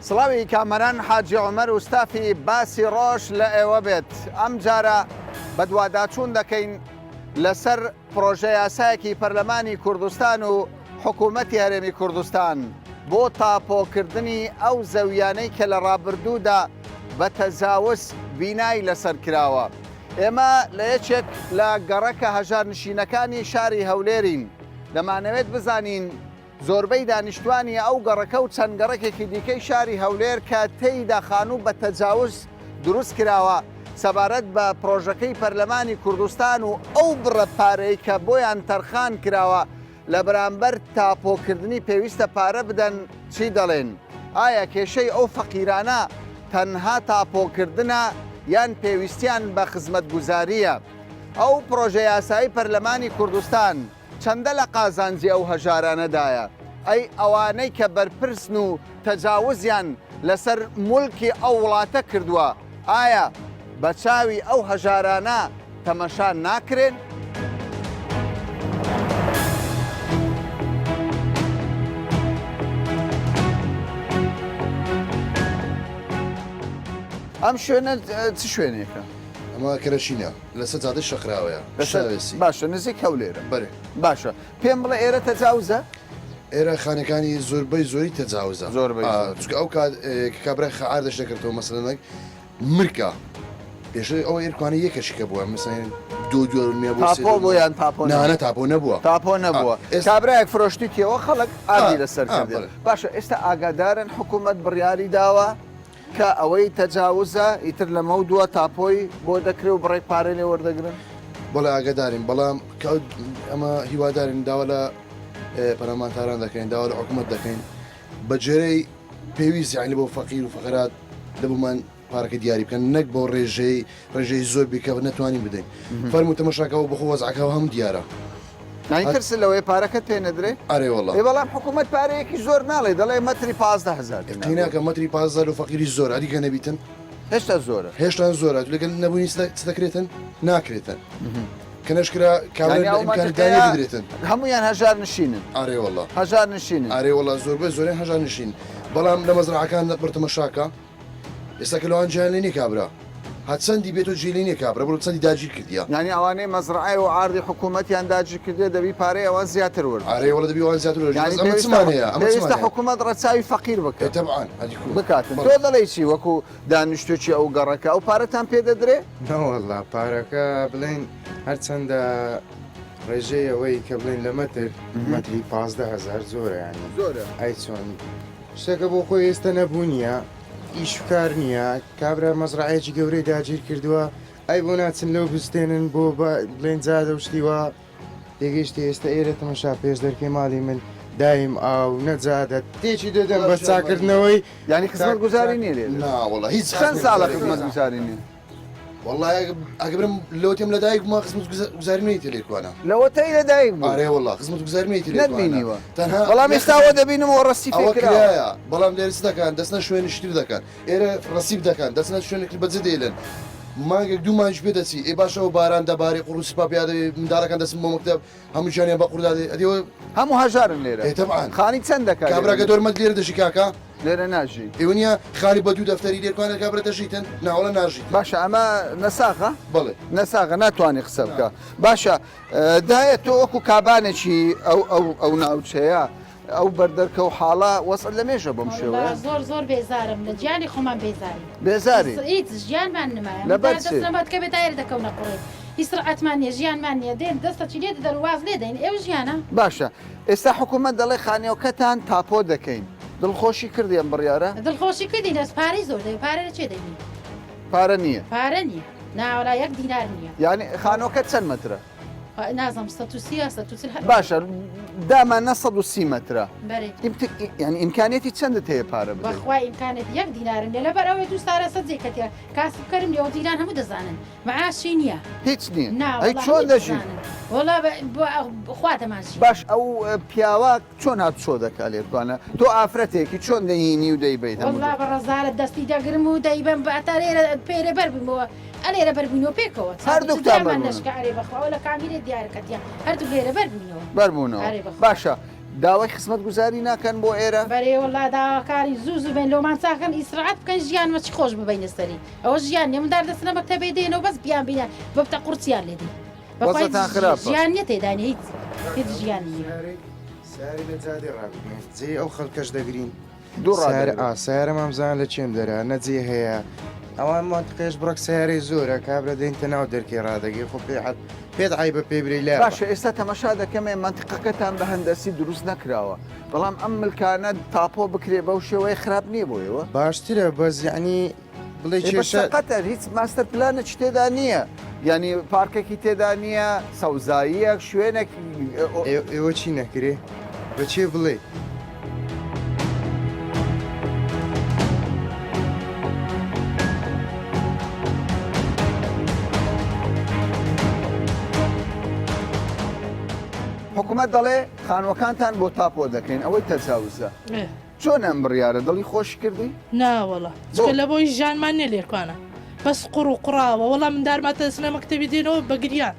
سڵاوی کامەران حاجی عومەر و ستافی باسی ڕۆژ لە ئێوە بێت ئەمجارە بەدواداچوون دەکەین لەسەر پڕۆژە یاسایەکی پەرلەمانی کوردستان و حکوومەتی هەرێمی کوردستان بۆ تاپۆکردنی ئەو زەویانەی کە لە ڕابردوودا بە تەجاوز بینای لەسەر کراوە. ئێمە لە یەکێک لە گەڕەکە هەژارنشینەکانی شاری هەولێرین، دەمانەوێت بزانین زۆربەی دانیشتوانی ئەو گەڕەکە و چەند گەڕەکێکی دیکەی شاری هەولێر کە تێیدا خانوو بە تەجاوز دروست کراوە سەبارەت بە پڕۆژەکەی پەرلەمانی کوردستان و ئەو بڕە پارەی کە بۆیان تەرخان کراوە لە بەرامبەر تاپۆکردنی پێویستە پارە بدەن چی دەڵێن؟ ئایا کێشەی ئەو فەقیرانە تەنها تاپۆکردنە یان پێویستیان بە خزمەتگوزارییە؟ ئەو پڕۆژە یاسایی پەرلەمانی کوردستان چەندە لە قازانجی ئەو هەژارانەدایە؟ ئەی ئەوانەی کە بەرپرسن و تەجاوزیان لەسەر مولکی ئەو وڵاتە کردووە، ئایا بە چاوی ئەو هەژارانە تەمەشا ناکرێن؟ ئەم شوێنە چ شوێنێکە؟ ئەمە کەرەشینە. لەسەر جادەی شەقراوەیە شاوێسی. باشە نزیک هەولێرە. بەرێ. باشە پێم بڵێ ئێرە تەجاوزە؟ ئێرە خانەکانی زۆربەی زۆری تەجاوزە. زۆربەی زۆر. چونکە ئەو کات کە کابرای خەعار دەشت دەکردەوە مەسەلەن مرکە پێشتر ئەوە ئێرکوانە یەکەشی کە بووە مەسەلەن دو دوێ مێ بۆ تاپۆ بوو یان تاپۆ نە نە تاپۆ نەبووە. تاپۆ نەبووە. کابرایەک فرۆشتیتیەوە خەڵک ئاردی لەسەر کردێ. باشە ئێستا ئاگادارن حکوومەت بڕیاری داوە؟ کە ئەوەی تەجاوزە ئیتر لەمەو دوا تاپۆی بۆ دەکرێ و بڕێک پارەی لێ وەردەگرن؟ بەڵێ ئاگادارین بەڵام کە ئەمە هیوادارین داوا لە پەرلەمانتاران دەکەین داوا لە حکوومەت دەکەین بە جێرەی پێویست یعنی بۆ فەقیر و فەقرات دەبوومان پارەکە دیاری بکەن نەک بۆ ڕێژەی ڕێژەی زۆر بیکە نەتوانین بدەین فەرموو تەمەشاکەەوە بخۆ وەزعەکەەوە هەموو دیارە. یانی ترست لەوەیە پارەکەت پێ نەدرێ؟ ئەرێ وەڵا. ئێ بەڵام حکوومەت پارەیەکی زۆر ناڵێ دەڵێ مەتری 15 هەزار دینار. قیناکە مەتری 15 لۆ فەقیری زۆرە ئەدی کە نەبیتن؟ هێشتا زۆرە. هێشتا زۆرە لەگەل نەبوونی چ دەکرێتن؟ ناکرێتن. کە نەشکرا کابرا یانی لە ئەو ئیمکانی دانیە مەنتیقەیە بدرێتن. هەموویان هەژار نشینن. ئەرێ وەڵا. هەژار نشینن. ئەرێ وەڵا زۆربەی زۆریان هەژار نشین بەڵام لە مەزرەعەکان بڕتەمەشاکە. ئێستا کە لەوان جیان لێ نیە کابرا ها چەندی بێتۆ جێ لێ نیە کابرا بڕۆ چەندی داگیر کردیە. یانی ئەوانەی مەزرەعەی و عاردی حکوومەتیان داگیر کردیە دەبی پارەی ئەوان زیاتر وەربگرن. ئارێ وەڵا دەبی ئەوان زیاتر وەربگرن یانی بەس ئەمە پێویستە چمان هەیە ئەمە چمان پێویستە هەیە. حکوومەت ڕەچاوی فەقیر ئێ بکا. تەبعەن ئەدی کو بکاتن بەڵێ. تۆ دەڵێی چی وەکوو دانیشتووێکی ئەو گەڕەکە ئەو پارەتان پێ دەدرێ؟ نەوەڵا پارەکە بڵێین هەرچەندە ڕێژەی ئەوەی کە بڵێین لە مەتر مەتری 15 هەزار زۆرە یانی زۆرە. ئەی چۆن شتەکە بۆ خۆی ئێستا نەبوو نییە ئیش و کار نییە کابرا مەزرعەیەکی گەورەی داگیر کردووە ئەی بۆ ناچن لەو بستێنن بۆ بڵێن جادە و شتی وا تێگەیشتی ئێستا ئێرە تەمەشا پێش دەرکەی ماڵی من دایم ئاو نەجادە تێکی دەدەم بە چاکردنەوەی یانی خزمەت گوزاری نییە لێرە نا وەڵا هیچ چەند ساڵە خزمەت گوزاری نییە؟ وەڵا ئەگە برم لەوەتێم لەدایک بوومە خزمەت گوزاری نەیتە لێکوانە لەوەتەی لەدایک بوو ئارێ وەڵا خزمەت گوزاری نەیتە لێکوانە نەتبینیوە تەنها بەڵام ئێستا ئەوە دەبینم ئەوە ڕەسیفێک ئەوە کراوە کرایە بەڵام لێرە چ دەکەن دەچنە شوێنی شتر دەکەن ئێرە ڕەسیف دەکەن دەچنە شوێنێکی بەجێ دێلن مانگێک دوو مانگیش پێ دەچی ئێ باشە ئەو باران دەبارێ قوڕ و سپا پیا دەبێ منداڵەکان دەچن بۆ مەکتەب هەموو گیانیان بە قوڕدا دێ ئەدی ئەوە هەموو هەژارن لێرە ئێ تەبعەن خانی چەند دەکا کابرا لێرە کە دۆرمەت لێرە دەژی کاکە لێرە ناژی. ئێوە نیە خانی بە دوو دەفتەری لێر کوانە کابرا دەژیتن ناوەڵا ناژیتن. باشە ئەمە نەساغە؟ بەڵێ. نەساغە ناتوانێ قسە بکا. باشە دایە تۆ وەکو کابانێکی ئەو ئەو ئەو ناوچەیە ئەو بەردەرکە و حاڵە وەسعت لە مێژە بەم شێوەیە؟ وەڵا زۆر زۆر بێزارم لە گیانی خۆمان بێزارین. بێزاری؟ هیچ ژیانمان نمایە. لەبەر چ؟ دەست نەمات کە بێ دایرە دەکەونە قوڕێ. هیچ ڕەعەتمان نیە ژیانمان نیە دێن دەستەکی لێ دەدەن و واز لێ دەین ئێ و ژیانە. باشە ئێستا حکوومەت دەڵێ خانیەوکەتان تاپۆ دەکەین. دڵخۆشی کردی ئەم بڕیارە؟ دڵخۆشی کردی دەست پارەی زۆر دەوێ پارە لە چێ دەینی؟ پارە نییە؟ پارە نییە ناوەڵا یەک دینار نییە. یانی خانووەکەت چەند مەترە؟ نازم 130 یا 140 هەر باشە دامان نە 130 مەترە بەرێ یعنی ئیمکانیەتی چەندت هەیە پارە بدەیت؟ بەخوا ئیمکانێت یەک دینارم نیە لەبەر ئەوەی دوو سارە سەد جێ کەتیە کاسب کەرم نیە و جیران هەموو دەزانن معاشی نییە. هیچ نییە نا ئەی وەڵا چۆن هیچ دەژی؟ دەزانن وەڵا خوا دەمانژی. باش ئەو پیاوە چۆن هات چۆ دەکا لێرکوانە تۆ ئافرەتێکی چۆن دەهینی و دەیبەیت هەموو وەڵا بە ڕەزالەت دەستی دەگرم و دەیبەم بە ئەتا لێرە پێرێ بەر بووینەوە ئەلێرە بەر بووینەوە پێکەوە هەردووکتان چامان بەر بوون. نەشکا ئەرێ بەخوا ئەوە لە کامیرێ دیارە کەتیە هەردووک لێرە بەر بووینەوە بەر بوونەوە ئەرێ بەخوا. باشە. داوای خزمەتگوزاری ناکەن بۆ ئێرە؟ بەرێ وەڵا داواکاری زوو زوو بێن لۆمان چاکەن ئیسراعەت بکەن ژیانمە چی خۆش ببەینە سەری ئەوە ژیان نیە مندار دەچنە مەکتەبێ دێنەوە بەس بیان بینە ببتە قوڕچیان لێ دێ بەخوای وەزعتان خراپە. ژیان نیە تێدا نیە هیچ هیچ ژیان نیە. سەیارەی لە جادەی ڕابگرین جێی ئەو خەڵکەش دەگرین. دوو سەیارە ڕادەگرن. ئا سەیارە مامزان لە چێم دەرا نە جێ هەیە ئەوان مەنتقێش بڕەک سەیارەی زۆرە کابرا دێنتە ناو دەرکەی ڕادەگەی خۆ پێ عەب پێت عەیبە پێی برێی لابە. باشە ئێستا تەمەشا دەکەمێ مەنتیقەکەتان بە هەندەسی دروست نەکراوە بەڵام ئەم ملکانە تاپۆ بکرێ بەو شێوەیە خراپ نییە بۆ ئێوە؟ باشترە بەس یەعنی بڵێی ئێ بەس کێشە. سەقەتە هیچ ماستەر پلانێکی تێدا نییە یانی پارکێکی تێدا نییە سەوزاییەک شوێنێک ئێوە چی نەکرێ بە چێ بڵێی. حکومەت دەڵێ خانووەکانتان بۆ تاپۆ دەکەین ئەوەی تەجاوزە. چۆن ئەم بڕیارە دڵی خۆش کردی؟ نا وەڵا چکە لە بۆی ژیانمان نیە لێرکوانە بەس قوڕ و قوڕاوە وەڵا مندارما تەسنە مەکتەبی دێنەوە بە گریان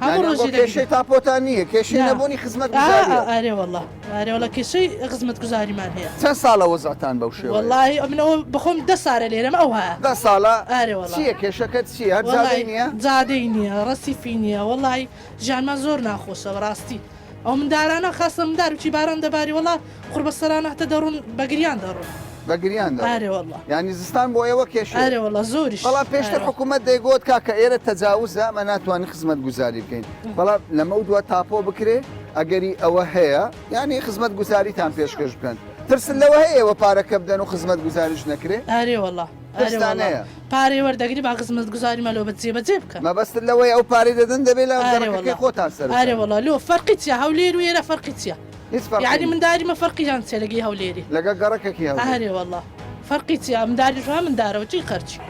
هەموو ڕۆژی کێشەی تاپۆتان نییە کێشەی نەبوونی خزمەت گوزاریە ئارێ وەڵا ئارێ وەڵا کێشەی خزمەت گوزاریمان هەیە چەند ساڵە وەزعتان بەو شێوەیە وەڵاهی ئەمنەوە بەخۆم دە سارە لێرەم ئەو هەیە دە ساڵە ئارێ وەڵا چییە کێشەکەت چییە هەر جادەی نییە جادەی نییە ڕەسیفی نییە وەڵاهی ژیانمان زۆر ناخۆشە بەڕاستی ئەو مندارانە خاصە مندار وچی باران دەباری وەڵا قوڕبەسەرانە هەتە دەڕۆن بە گریان دەڕۆن. بە گریان دەڕۆن. ئارێ وەڵا. یانی زستان بۆ ئێوە کێشەیە. ئارێ وەڵا زۆریش. بەڵام پێشتر حکوومەت دەیگۆت کاکە ئێرە تەجاوزە ئەمە ناتوانین خزمەتگوزاری بکەین. بەڵام لەمەو دوا تاپۆ بکرێ ئەگەری ئەوە هەیە یانی خزمەتگوزاریتان پێشکەش بکەن. ترست لەوە هەیە ئێوە پارەکە بدەن و خزمەتگوزاریش نەکرێ؟ ئارێ وەڵا. ترستان هەیە؟ پارەی وەردەگری با خزمەتگوزاریمان لۆ بە جێبەجێ بکەن. مەبەستت لەوەیە ئەو پارەی دەدەن دەبێ لە گەڕەکەکەی خۆتان سەرف بکەن. ئارێ وەڵا لۆ فەرقی چیە هەولێر و ئێرە فەرقی چیە؟ هیچ فەرقی یانی منداریمە فەرقیان چیە لەگەی هەولێری؟ لەگە گەڕەکەکی هەولێر. ئارێ وەڵا فەرقی چیە منداریش وا مندارەوە چی خەرجی.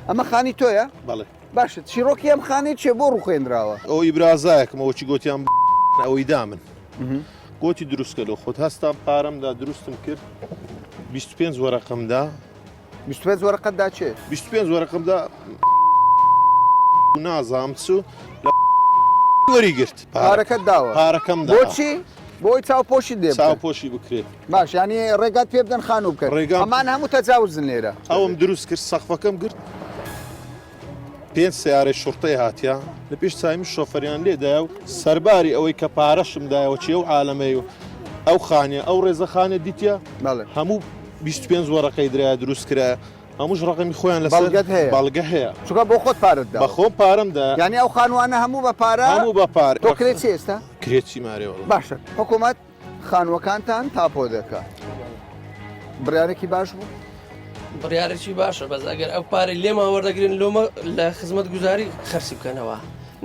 ئەمە خانی تۆیە؟ بەڵێ. باشە چیڕۆکی ئەم خانەی چیە بۆ ڕوخێنراوە؟ ئەو ئی برازایەکم ئەوە چی گۆتیان ئەوەی دامن گۆتی دروستکە لۆ خۆت هەستام پارەم دا دروستم کرد 25 وەرەقەم دا 25 وەرەقەت دا چێ؟ 25 وەرەقەم دا نازام چ لە وەری گرت پارەکەت داوە پارەکەم دا بۆچی؟ بۆی چاوپۆشی لێ بکەن. چاوپۆشی بکرێت. باش یانی ڕێگات پێ بدەن خانوو بکەن. ڕێگام. ئەمان هەموو تەجاوزن لێرە. ئەوم دروست کرد سەقفەکەم گرت پێنج سەیارەی شوڕتەی هاتیا لە پێش چاوی من شۆفەریان لێ دایە و سەرباری ئەوەی کە پارەشم دایەوە چی ئەو عالەمەی و ئەو خانیە ئەو ڕێزە خانە دیتە بەڵێ. هەموو 25 وەرەقەی درایە دروست کرایە هەمووش ڕەقەمی خۆیان لەسەر بەڵگەت هەیە؟ بەڵگە هەیە. چونکە بۆ خۆت پارەت داوە. بە خۆم پارەم دا. یانی ئەو خانووانە هەموو بە پارە؟ هەموو بە پارە. تۆ کرێ چی ئێستا؟ کرێ چی مارێ وەڵا. باشە حکوومەت خانووەکانتان تاپۆ دەکا. بڕیارێکی باش بوو؟ بڕیارێکی باشە بەس ئەگەر ئەو پارەی لێمان وەردەگرن لۆمە لە خزمەتگوزاری خەرجی بکەنەوە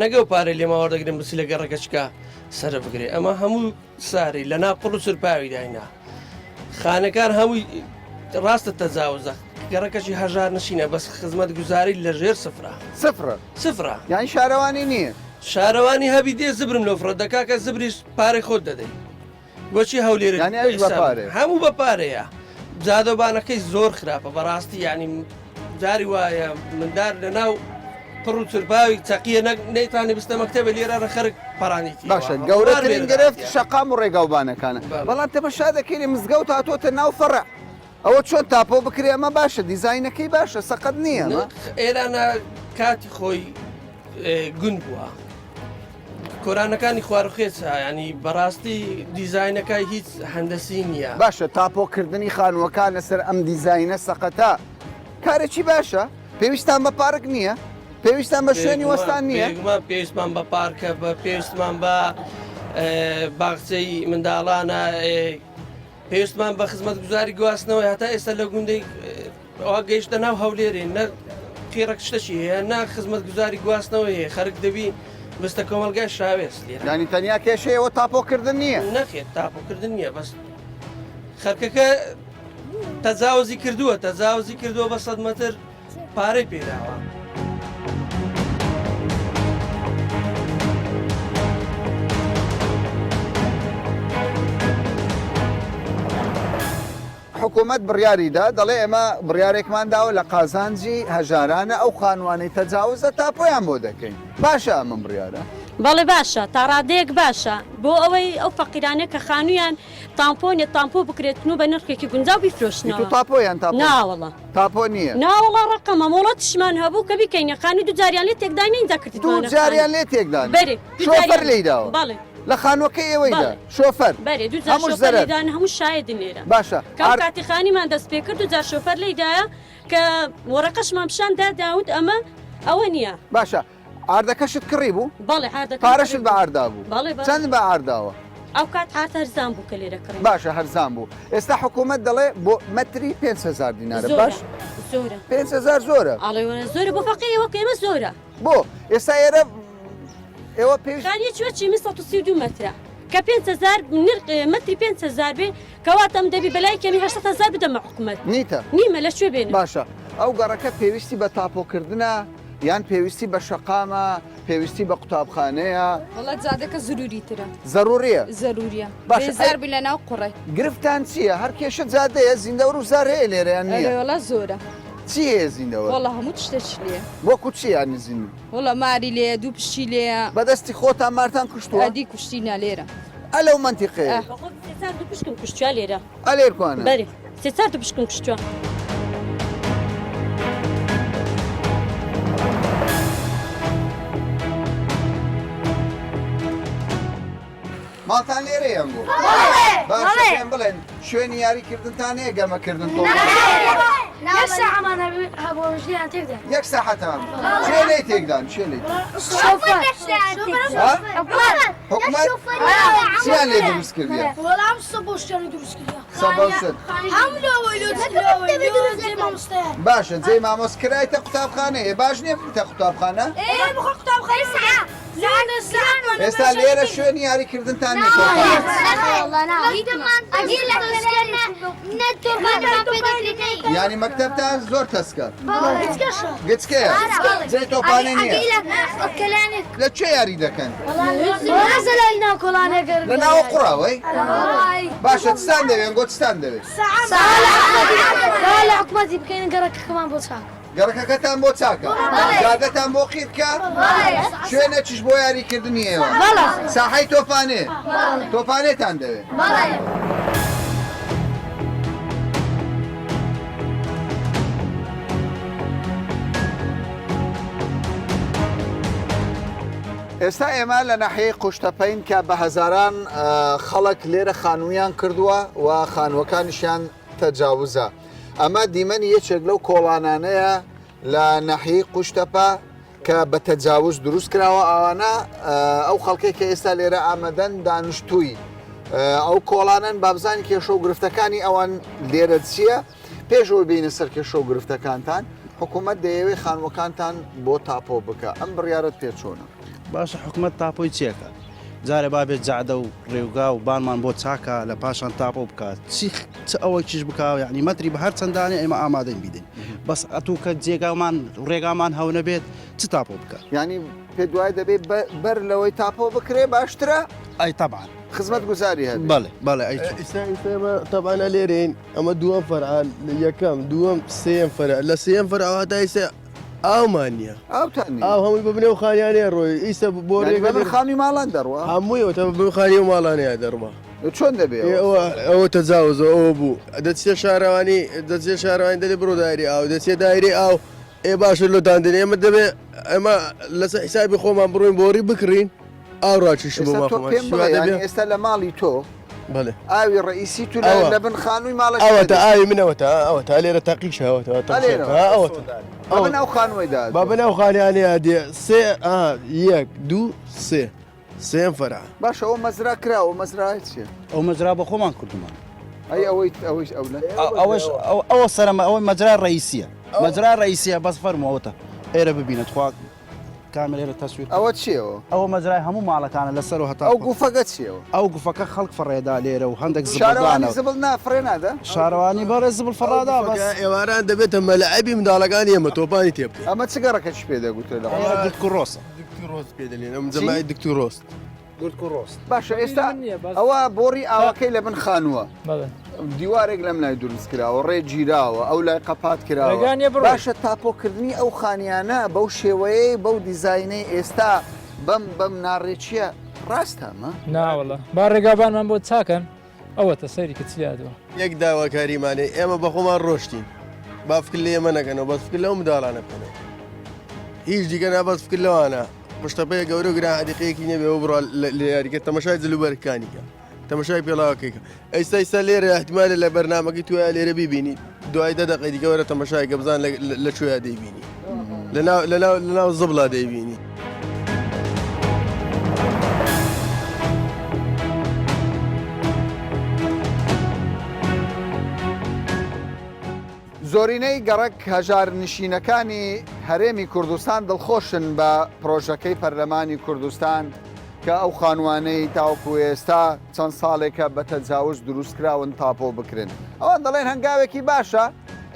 نەک ئەو پارەی لێمان وەردەگرن بچی لە گەڕەکەچکە سەرف بگرێ ئەمە هەموو ساری لە ناو قوڕ و چرپاوی داینا خانەکان هەمووی ڕاستە تەجاوزە گەڕەکەشی هەژار نشینە بەس خزمەت گوزاری لە ژێر سفرە سفرە سفرە یانی شارەوانی نییە شارەوانی هەبی دێ زبرم لۆ فڕە دەکا کە زبریش پارەی خۆت دەدەی بۆچی هەولێر یانی ئەویش بە پارەیە هەموو بە پارەیە جادەبانەکەی زۆر خراپە بەڕاستی یانی جاری وایە مندار لە ناو پڕ و چرپاوی چەقیە نەک نەیتوانی بستە مەکتەبە لێرە ڕە خەرک پەڕانیتی باشە گەورەترین گرفت شەقام و ڕێگاوبانەکانە بەڵام تەمەشا دەکەین مزگەوت هاتۆتە ناو فەڕع ئەوە چۆن تاپۆ بکرێ ئەمە باشە دیزاینەکەی باشە سەقەت نییە ئەمە ئێرانە کاتی خۆی گوند بووە کۆرانەکانی خواروخێچە ینی بەڕاستی دیزاینەکە هیچ هەندەسی نییە. باشە تاپۆکردنی خانووەکان لەسەر ئەم دیزاینە سەقەتە کارێکی باشە؟ پێویستان بە پارک نییە؟ پێویستان بە شوێنی وەستان نییە؟ بێگومان پێویستمان بە پارکە بە پێویستمان بە باخچەی منداڵانە پێویستمان بە خزمەتگوزاری گواستنەوەی هەتا ئێستا لە گوندەی ئەوە گەیشتە ناو هەولێرێ نە قیڕەک شتەکی هەیە نە خزمەتگوزاری گواستنەوەی هەیە خەرک دەبی بستە کۆمەڵگای شاوێس لێرە. یانی تەنیا کێشەی ئەوە تاپۆکردن نییە؟ نەخێر تاپۆکردن نییە بەس خەرکەکە تەجاوزی کردووە تەجاوزی کردووە بە سەد مەتر پارەی پێداوە. حکوومەت بڕیاری دا دەڵێ ئێمە بڕیارێکمان داوە لە قازانجی هەژارانە ئەو خانووانەی تەجاوزە تاپۆیان بۆ دەکەین. باشە ئەمە بڕیارە؟ بەڵێ باشە تاڕادەیەک باشە بۆ ئەوەی ئەو فەقیرانە کە خانوویان تامپۆ نیە تامپۆ بکرێتن و بە نرخێکی گونجاو بیفرۆشنەوە. تو تاپۆ یان تاپۆ؟ ناوەڵا. تاپۆ نییە؟ ناوەڵا ڕەقەمە مۆڵەتیشمان هەبوو کە بیکەینە خانوو دوو جاریان لێ تێکداین ئینجا کردیتمانە دوو جاریان لێ تێکدان؟ بەرێ. شۆفەر لێی داوە؟ بەڵێ. لە خانووەکەی ئێوەی دا؟ شۆفەر؟ بەرێ دوو جار شۆفەر لێی دان هەموو شایدن لێرە. باشە. کە ئەو کاتی خانیمان دەست پێ کرد دوو جار شۆفەر لێی دایە کە وەڕەقەشمان پیشان دا داوت ئەمە ئەوە نییە. باشە عاردەکەشت کڕی بوو؟ بەڵێ عاردەکەم پارەشت بە عارد دابوو؟ بەڵێ بەڵێ. چەند بە عارد داوە؟ ئەو کات عارد هەرزان بوو کە لێرە کڕیم. باشە هەرزان بوو. ئێستا حکوومەت دەڵێ بۆ مەتری 5000 دینارە. زۆرە باش زۆرە. 5000 زۆرە. ئەڵێ وەرە زۆرە بۆ فەقیری وەک ئێمە زۆرە. بۆ ئێستا ئێرە ئێوە پێویست خانیە چوە چی من 132 مەترە کە 5000 نرخ مەتری 5000 بێ کەواتە ئەم دەبی بەلای کەمی 800 هەزار بدەمە حکومەت. نیتە؟ نیمە لە کوێ بێنم؟ باشە ئەو گەڕەکە پێویستی بە تاپۆکردنە یان پێویستی بە شەقامە پێویستی بە قوتابخانەیە؟ وەڵا جادەکە زروری ترە. زەروریە؟ زەروریە. باشە بێزار بووین لە ناو قوڕێ. گرفتان چییە؟ هەر کێشە جادەیە زیندەوەر و زار هەیە لێرە یان نییە؟ ئەرێ وەڵا زۆرە. چی هەیە زیندەوەر؟ وەڵا هەموو تشتێکی لێیە. وەکو چی یانی زیندوو؟ وەڵا ماری لێیە دوو پشتی لێیە. بەدەستی خۆتان مارتان کوشتووە؟ ئەدی کوشتینە لێرە. ئە لەو مەنتیقەیە؟ ئە. بەخۆم سێ چار دوو پشکم کوشتووە لێرە. ئە لێرکوانە؟ بەرێ سێ چار دوو پشکم کوشتووە. ماڵتان لێرەیە ئەمڕۆ؟ باشە پێم بڵێن شوێنی یاری کردنتان هەیە گەمە کردن تۆ یەک ساعەمان هەبوو ژیان تێکدا یەک ساعەتان چێ لێ تێکدان چێ لێ حکومەت چیان لێ دروست کردیە وەڵام سەبۆ شتیان دروست کردیە سەبۆ شت هەموو لەوەی لۆ باشە جێی مامۆست کرایتە قوتابخانەیە باش نییە ببیتە قوتابخانە ئێستا لێرە شوێنی یاریکردنتان نییە یانی مەکتەبتان زۆر تەسکە گچکەیە جێ تۆپانێ نییە لە کوێ یاری دەکەن لە ناوە قوڕاوەی باشە چتان دەوێن گۆ چتان دەوێت حکومەتی بکەین گەڕەکەکەمان بۆ چاک گەڕەکەکەتان بۆ چاکە؟ جادەتان بۆ قیرکە؟ شوێنەکیش بۆ یاریکردنی ئێوە؟ ساحەی تۆپانێ؟ تۆپانێتان دەوێ؟ ئێستا ئێمە لە ناحیەی قوشتەپەین کە بە هەزاران خەڵک لێرە خانوویان کردووە و خانووەکانیشیان تەجاوزە. ئەمە دیمەنی یەکێک لەو کۆڵانانەیە لە ناحیەی قوشتەپە کە بە تەجاوز دروست کراوە ئەوانە ئەو خەڵکێک کە ئێستا لێرە ئامادەن دانیشتووی ئەو کۆڵانن بابزانانی کێشە و گرفتەکانی ئەوان لێرە چییە پێشەوە بینە سەر کێشە و گرفتەکانتان حکوومەت دەیەوێت خانووەکانتان بۆ تاپۆ بکە ئەم بڕیارت پێ چۆنە؟ باشە حکومەت تاپۆی چیەکە؟ جارێ با بێت جادە و ڕێوگا و بانمان بۆ چاکا لە پاشان تاپۆ بکات چی چ ئەوەکیش بکا یعنی مەتری بە هەر چەندانێ ئێمە ئامادەین بیدەین بەس ئەتوو کە جێگامان ڕێگامان هەو نەبێت چ تاپۆ بکە یعنی پێ دوای دەبێت بەر لەوەی تاپۆ بکرێ باشترە ئەی تەبعا خزمەت گوزاری هەبێ بەڵێ بەڵێ ئەی ئێستا ئێستا ئێمە تەبعەن لێرەین ئەمە دووەم فەرع یەکەم دووەم سێیەم فەرع لە سێیەم فەرعەوە تا ئێستا ئاومان نییە ئاوتان نییە ئاو هەمووی بە بنێو خانیانەیە ڕۆی ئیسە بۆ ڕێگە بە خانی ماڵان دەڕوا هەمووی ئەوە بە خانی و ماڵانەیە دەڕوا چۆن دەبێ ئەوە ئەوە تەجاوزە ئەوە بوو دەچێ شارەوانی دەچێ شارەوانی دەێ بڕۆ دایری ئاو دەچێ دایری ئاو ئێ باشە لۆتان دێنێ ئێمە دەبێ ئێمە لەسەر حیسابی خۆمان بڕۆین بۆڕی بکڕین ئاو ڕاکیشم بۆ ئێستا تۆ ماڵ پێم بڵێ یانی ئێستا لە ماڵی تۆ بەڵێ ئاوی ڕئیسی تو ئەوە. لە بن خانووی ماڵە ئەوەتە ئاوی من ئەوەتە ئەوەتە لێرە تەقیشە ئەوەتە ئەلێرە. ئەوەتە بە بن ئەو خانووەی دا بە بن ئەو خانیانەیە دێ سێ ئا یەک دوو سێ سێم فەرع باشە ئەو مەزرا کراوە مەزرای چییە ئەو مەجرا بە خۆمان کردمان ئەی ئەوەی ئەوەیش ئەو لە ئەوەش ئەوە سەرمە ئەوەی مەجرا ڕئیسیە مەجرا ڕئیسیە بەس فەرمووەتە ئێرە ببینە تخوا کامێرە تەسویر ئەوە چیەوە؟ ئەوە مەجرای هەموو ماڵەکانە لەسەر و هەتا ئەو گوفەکە چیەوە؟ ئەو گوفەکە خەڵک فڕێدا لێرە و هەندێک شارەوانی زبڵ نا فڕێ نادا؟ شارەوانی بەڕێ زبڵ فڕادا بەس ئێواران دەبێتە مەلعەبی منداڵەکانی ئێمە تۆپانی تێ بکەین. ئەمە چ گەڕەکەکی پێ دەگوترێ لە ئەمە دکتور ڕۆستە. دکتور ڕۆست پێ دەلێن ئەم جەماعەی دکتور ڕۆست. دکتور ڕۆست. باشە ئێستا ئەوە بۆڕی ئاوەکەی لە بن خانووە. دیوارێک لەم لای دروست کراوە ڕێ گیراوە ئەو لای قەپات کراوە ڕێگا نییە بڕۆی. باشە تاپۆکردنی ئەو خانیانە بەو شێوەیەی بەو دیزاینەی ئێستا بەم بەم ناڕێکیە ڕاستە ئەمە؟ ناوەڵا با ڕێگاوبانمان بۆ چاکەن ئەوەتە سەیری کە چی هاتووە. یەک داواکاریمان هەیە ئێمە بەخۆمان ڕۆشتین با فکر لە ئێمە نەکەنەوە بەس فکر لەو منداڵانە بکەنەوە هیچ دیکە نا بەس فکر لەوانە قشتەپەیە گەورە و گران عەدیقەیەکی نەبێ و بڕوا لە یاریگە تەمەشای جلوبەرگەکانی کە تەمەشای پێڵاوەکەی کە ئێستا ئێستا لێرە احتمالە لە بەرنامەکەی تویا لێرە بیبینی دوای دە دەقەی دیکە وەرە تەمەشای کە بزان لە کوێیا دەیبینی لەناو لەناو لەناو زبڵا دەیبینی. زۆرینەی گەڕەک هەژارنشینەکانی هەرێمی کوردستان دڵخۆشن بە پرۆژەکەی پەرلەمانی کوردستان کە ئەو خانووانەی تاوەکو ئێستا چەند ساڵێکە بە تەجاوز دروستکراون تاپۆ بکرێن. ئەوان دەڵێن هەنگاوێکی باشە،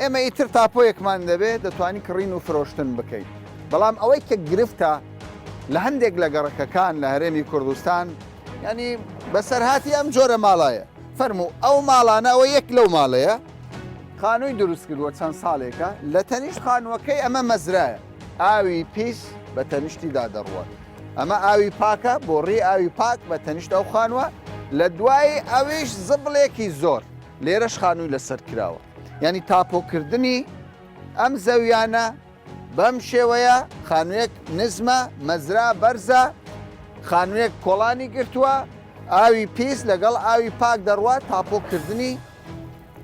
ئێمە ئیتر تاپۆیەکمان دەبێت دەتوانین کڕین و فرۆشتن بکەین. بەڵام ئەوەی کە گرفتە لە هەندێک لە گەڕەکەکان لە هەرێمی کوردستان ینی بەسەرهاتی ئەم جۆرە ماڵایە فەرموو ئەو ماڵانە ئەوە یەک لەو ماڵەیە خانووی دروست کردووە چەند ساڵێکە لە تەنیشت خانووەکەی ئەمە مەزرایە ئاوی پیس بە تەنیشتیدا دەڕوات ئەمە ئاوی پاکە بۆڕی ئاوی پاک بە تەنیشت ئەو خانووە لە دوای ئەویش زبڵێکی زۆر لێرەش خانووی لەسەر کراوە یعنی تاپۆکردنی ئەم زەویانە بەم شێوەیە خانوویەک نزمە مەزرا بەرزە خانوویەک کۆڵانی گرتووە ئاوی پیس لەگەڵ ئاوی پاک دەڕوات تاپۆکردنی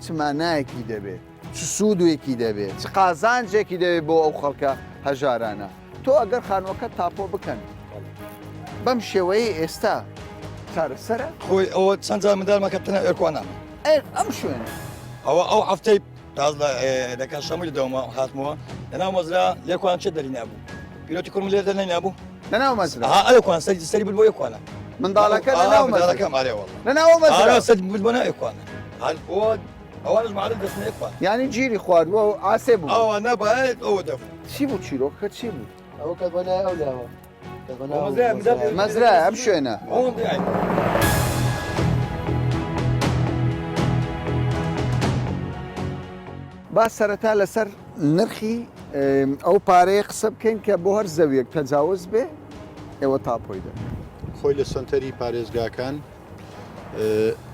چ مانایەکی دەبێت چ سوودێکی دەبێت چ قازانجێکی دەبێت بۆ ئەو خەڵکە هەژارانە تۆ ئەگەر خانووەکە تاپۆ بکەن بەم شێوەیە ئێستا چارەسەرە؟ خۆی ئەوە چەند جار منداڵمان کە تەنها ئێرکوان نامە. ئەم شوێنە. ئەوە ئەو هەفتەی تازە دەکەن شەمووی دەدەومە هاتمەوە لەناو مەزرا لێکوان چێ دەری نابوو پیرۆتی کوڕم لێ دەرنەینابوو لەناو مەزرا ها ئەلێکوان سەری سەری برد بۆ یەکوانە منداڵەکە لەناو مەزرا منداڵەکەم ئارێ والله لەناو مەزرا سەری برد بۆ ناو یەکوانە هەر بۆ ئەوانش معلم دەستنە یەکوان یعنی گیری خواردووە و ئاسێ بوو ئەوە نەبایەت ئەوە دەبوو چی بوو چیرۆکەکە چی بوو؟ ئەوە کە بۆ لای ئەو لاوە مەزرا ئەم شوێنە. با سەرەتا لەسەر نرخی ئەو پارەیە قسە بکەین کە بۆ هەر زەویەک تەجاوز بێ ئێوە تاپۆی دەکەن. خۆی لە سەنتەری پارێزگاکان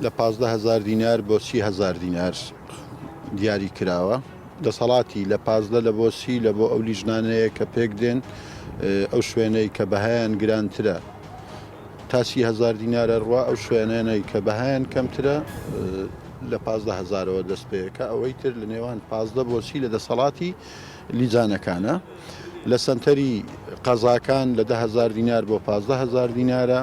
لە 15 هەزار دینار بۆ 30 هەزار دینار دیاری کراوە. دەسەڵاتی لە 15 لە بۆ سی لە بۆ ئەو لیژنانەیە کە پێک دێن ئەو شوێنەی کە بەهایان گرانترە تا 30 هەزار دینارە ڕوا ئەو شوێنانەی کە بەهایان کەمترە لە 15 هەزارەوە دەست پێکە ئەوەی تر لە نێوان 15 بۆ سی لە دەسەڵاتی لیجانەکانە لە سەنتەری قەزاکان لە 10 هەزار دینار بۆ 15 هەزار دینارە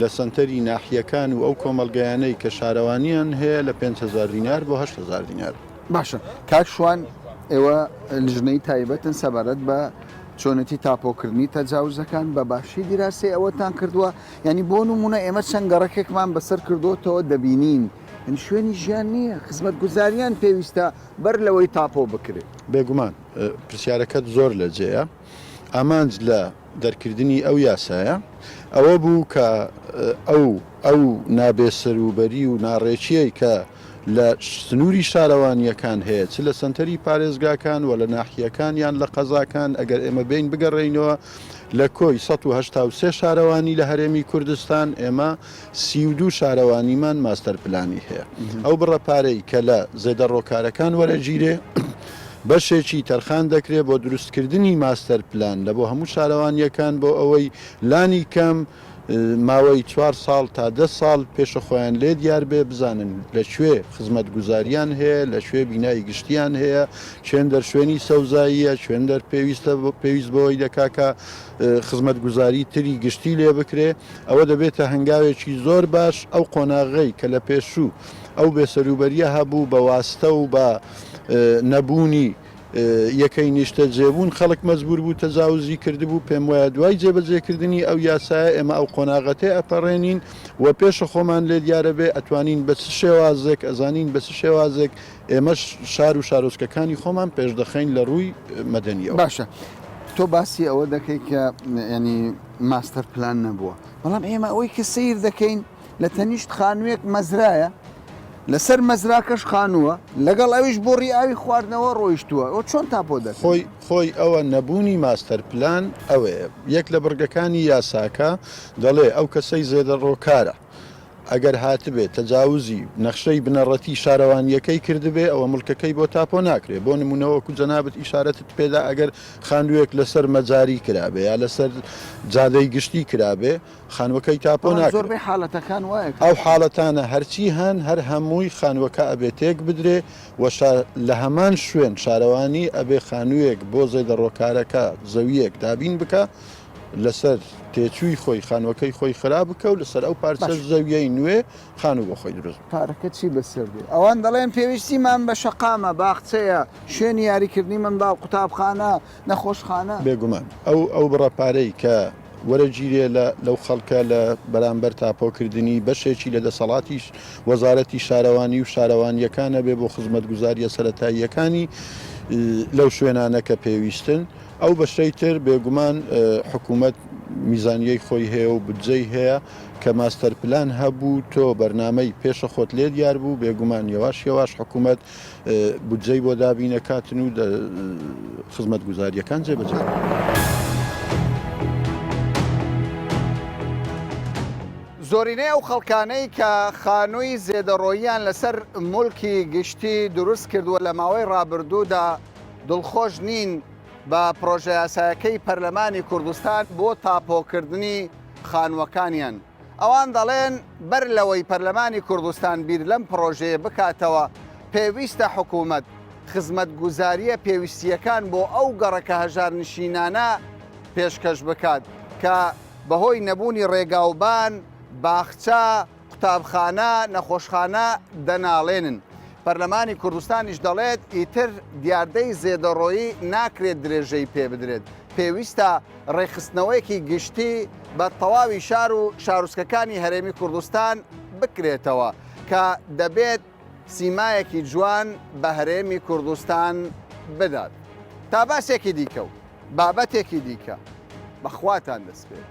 لە سەنتەری ناحیەکان و ئەو کۆمەڵگەیانەی کە شارەوانیان هەیە لە 5 هەزار دینار بۆ 8 هەزار دینار. باشە کاک شوان ئێوە لیژنەی تایبەتن سەبارەت بە چۆنێتی تاپۆکردنی تەجاوزەکان بە باشی دیراسەی ئەوەتان کردووە یعنی بۆ نمونە ئێمە چەند گەڕەکێکمان بەسەر کردوتەوە دەبینین یعنی شوێنی ژیان نییە خزمەتگوزاریان پێویستە بەر لەوەی تاپۆ بکرێت. بێگومان پرسیارەکەت زۆر لە جێیە. ئامانج لە دەرکردنی ئەو یاسایە ئەوە بوو کە ئەو ئەو نابێسەروبەری و ناڕێکییەی کە لە سنووری شارەوانییەکان هەیە چ لە سەنتەری پارێزگاکان و لە ناحیەکان یان لە قەزاکان ئەگەر ئێمە بێین بگەڕێینەوە لە کۆی 183 شارەوانی لە هەرێمی کوردستان ئێمە 32 شارەوانیمان ماستەر پلانی هەیە ئەو بڕە پارەی کە لە زێدەڕۆکارەکان وەرەگیرێ بەشێکی تەرخان دەکرێت بۆ دروستکردنی ماستەر پلان لە بۆ هەموو شارەوانییەکان بۆ ئەوەی لانی کەم ماوەی چوار ساڵ تا دە ساڵ پێشە خۆیان لێ دیار بێ بزانن لە کوێ خزمەتگوزاریان هەیە لە کوێ بینای گشتیان هەیە چێندەر شوێنی سەوزاییە چێندەر پێویستە پێویست بەوەی دەکا کە خزمەتگوزاری تری گشتی لێ بکرێ ئەوە دەبێتە هەنگاوێکی زۆر باش ئەو قۆناغەی کە لە پێشوو ئەو بێسەروبەریە هەبوو بە واستە و بە نەبوونی یەکەی نیشتەجێبوون خەڵک مەجبور بوو تەجاوزی کردبوو، پێم وایە دوای جێبەجێکردنی ئەو یاسایە ئێمە ئەو قۆناغە تێ ئەپەڕێنین و پێشە خۆمان لێ دیارە بێ ئەتوانین بە چ شێوازێک ئەزانین بە چ شێوازێک ئێمەش شار و شارۆچکەکانی خۆمان پێشدەخەین لە ڕووی مەدەنیەوە. باشە تۆ باسی ئەوە دەکەی کە یانی ماستەر پلان نەبووە، بەڵام ئێمە ئەوەی کە سەیر دەکەین لە تەنیشت خانوویەک مەزرایە. لەسەر مەزراکەش خانووە، لەگەڵ ئەویش بۆڕی ئاوی خواردنەوە ڕۆیشتووە، ئەوە چۆن تاپۆ دەکەن؟ خۆی خۆی ئەوە نەبوونی ماستەر پلان ئەوەیە. یەک لە بڕگەکانی یاساکە دەڵێ ئەو کەسەی زێدەڕۆکارە ئەگەر هاتبێ تەجاوزی نەخشەی بنەڕەتی شارەوانییەکەی کردبێ ئەوە موڵکەکەی بۆ تاپۆ ناکرێ. بۆ نموونە وەکو جەنابت ئیشارەتت پێدا ئەگەر خانووێک لەسەر مەجاری کرابێ یا لەسەر جادەی گشتی کرابێ خانوەکەی تاپۆ بەڵام ناکرێ. زۆربەی حاڵەتەکان وایە کاک. ئەو حاڵەتانە هەرچی هەن هەر هەمووی خانوەکە ئەبێ تێک بدرێ و شا لە هەمان شوێن شارەوانی ئەبێ خانووێک بۆ زێدەڕۆکارەکە زەوییەک دابین بکا لەسەر تێچووی خۆی خانوەکەی خۆی خراپ بکا و لەسەر ئەو پارچە باش. زەویەی نوێ خانوو بۆ خۆی دروست بکا. پارەکە چی بەسەر دێ؟ ئەوان دەڵێن پێویستیمان بە شەقامە، باخچەیە، شوێنی یاریکردنی منداڵ، قوتابخانە، نەخۆشخانە. بێگومان ئەو ئەو بڕە پارەی کە وەرەگیرێ لە لەو خەڵکە لە بەرامبەر تاپۆکردنی بەشێکی لە دەسەڵاتی وەزارەتی شارەوانی و شارەوانییەکانە بێ بۆ خزمەتگوزارییە سەرەتاییەکانی لەو شوێنانە کە پێویستن. ئەو بەشەی تر بێگومان حکوومەت میزانیەی خۆی هەیە و بودجەی هەیە کە ماستەر پلان هەبوو تۆ بەرنامەی پێشە خۆت لێ دیار بوو بێگومان یەواش یەواش حکوومەت بودجەی بۆ دابینەکاتن و خزمەتگوزارییەکان جێبەجێ دەکات. زۆرینەی ئەو خەڵکانەی کە خانووی زێدەڕۆییان لەسەر موڵکی گشتی دروست کردووە لە ماوەی ڕابردوودا دڵخۆش نین بە پڕۆژەیاسایەکەی پەرلەمانی کوردستان بۆ تاپۆکردنی خانووەکانیان. ئەوان دەڵێن بەر لەوەی پەرلەمانی کوردستان بیر لەم پڕۆژەیە بکاتەوە، پێویستە حکوومەت خزمەتگوزارییە پێویستییەکان بۆ ئەو گەڕەکە هەژارنشینانە پێشکەش بکات کە بەهۆی نەبوونی ڕێگاوبان، باخچە، قوتابخانە، نەخۆشخانە دەناڵێنن. پەرلەمانی کوردستانیش دەڵێت ئیتر دیاردەی زێدەڕۆیی ناکرێت درێژەی پێبدرێت، پێویستە ڕێکخستنەوەیەکی گشتی بە تەواوی شار و شارۆچکەکانی هەرێمی کوردستان بکرێتەوە کە دەبێت سیمایەکی جوان بە هەرێمی کوردستان بدات. تا باسێکی دیکە و بابەتێکی دیکە بە خواتان دەسپێرم.